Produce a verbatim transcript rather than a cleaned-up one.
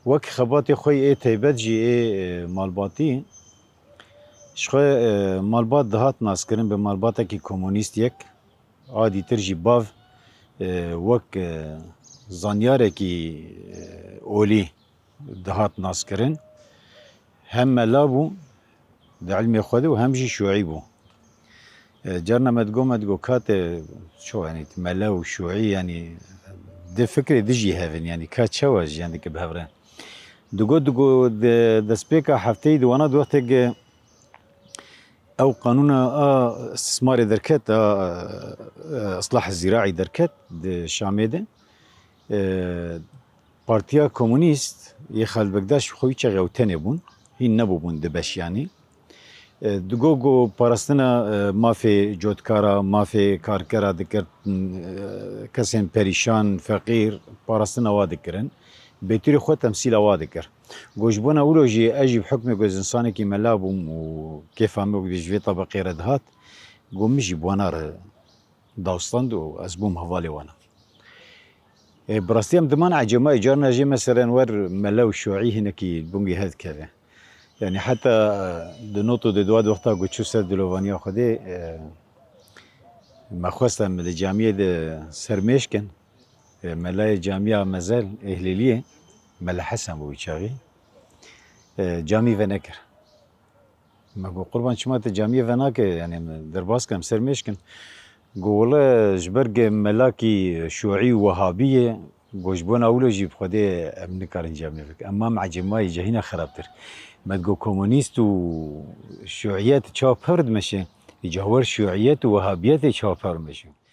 Wek xebatê xwe yê taybet jî ê, e, malbatî, ji xwe, e, malbat dihat naskirin bi malbatekî komunîst yek, a dîtir jî bav, e, wek, e, zanyarekî, e, olî dihat naskirin. Hem mela bû di ilmê xwe de û hem jî şûî bû. E, carna me digo, me digo, ka te ço, yanî, mele û şûî, yanî, di fikrê dijî hev in, yanî, ka çawa jiyan dike bi hev re? Digo, digo, di destpêka hefteyê di wana di wexteke ew qanûna a istismarê derket, a, e, islah zîraî derket di Şamê de. E, Partiya Komunîst yê Xalid Bektaş xwe wî çaxê ew tenê bûn. Hîn nebûbûn di beş, yanî. E, digo ku parastina, e, mafê cotkara, mafê karkera dikir, e, kesên perîşan, feqîr, parastina wa dikirin. Bêtirî xwe temsîla wa dikir. Got, ji bona wilo jî ez jî bi hukmê ku ez insanekî mela bûm û kêfa min wekî ji vê tebeqê re dihat, got, min jî bi wana re dawstand û ez bûm hevalê wana. E, bi rastî em diman ecêmayî, carna jê meselen wer mele û şûî hinekî bingî hev dikeve. Yanî heta di not û di dua di wexta ku çû ser dilovaniya Xwedê, e, me xwest em li camiyê de sermêş kin. E, melayê camiya Mezel ê Hilêliyê, Mele Hesen bû wî çaxî, e, camî venekir. Me got, "Qurban, çima te camiyê venake? Yanî, em derbas kin, em sermêş kin." Got, "Wele, ji ber ku melakî şûî û wehabî ye, got, ji bona wilo jî bi Xwedê em nikarin camiyê vekin." Em mam ecêmayî cehîna xerabtir. Me digot, "Komunîst û şûîyet çawa pevr dimeşe? Îca wer şûîyet û wehabiyetê çawa pevr dimeşe?"